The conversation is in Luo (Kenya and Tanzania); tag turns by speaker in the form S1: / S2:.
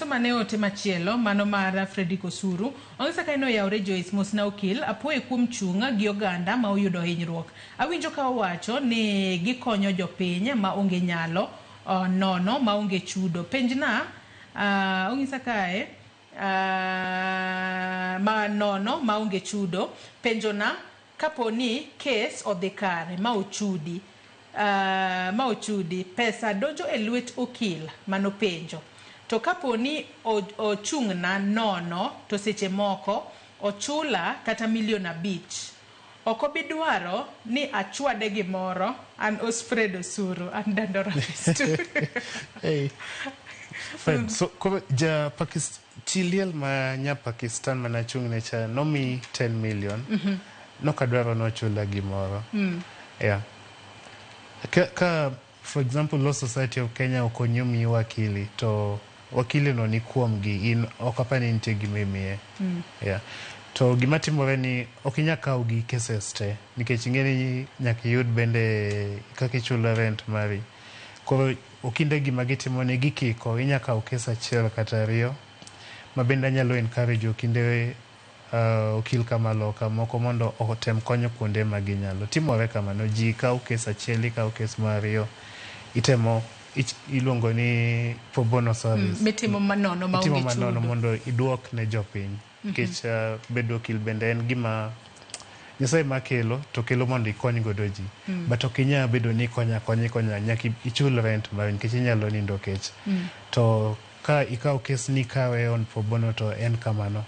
S1: Asoma ne ote machielo mano mar Fredrick Osuru. Ong'isa ka en oyawre Joyce mosna okil apuoye kuom chung' gi oganda ma oyudo hinyruok. Awinjo ka owacho ni gikonyo jopiny ma onge nyalo nono maonge chudo. Penjna ong'isa kae ma nono maonge chudo. Penjona kapo ni kes odhi kare ma ochudi pesa donjo e lwet okil manopenjo to kapo ni ochung'na nono to seche moko ochula kata milion 5 ok obi dwaro ni achwade gimoro. An Osfred Osuru, an Dandora Studio.
S2: Hey. Fine. So koro ja Pakistan, chi liel ma nya Pakistan manachung' ne cha nomi 10 million. Nokadwaro nochula gimoro. Yeah. Ka for example Law Society of Kenya okonyi miyi wakili to wakili no ni kuomgi in ok apar ni nitie gima imiye. Yeah. To gima timore ni ok inyal kawo gi cases te nikech ing'e ni nyaka iyud bende kaka ichulo rent mari. Koro okinde gima gitimo ni gikiko inya kawo kes achiel kata ariyo ma bende anyalo encourage okinde okil kamaloka moko mondo otem konyo kuonde ma ginyalo. Timore kamano, ji kawo kes achiel, ikawo kes mar ariyo, itemo iluongo ni pro bono service.
S1: Mitimo manono
S2: itimo
S1: maonge
S2: manono
S1: chudo.
S2: Mondo iduok ne jopiny. Nikech bedo okil bende en gima Nyasaye ma kelo to kelo mondo ikony godo ji. But ok inyal bedo ni ikonya akonya ikonya nyaka ichul rent mari nikech inyalo nindo kech. To ka ikawo kes ni ikawe on pro bono to en kamano.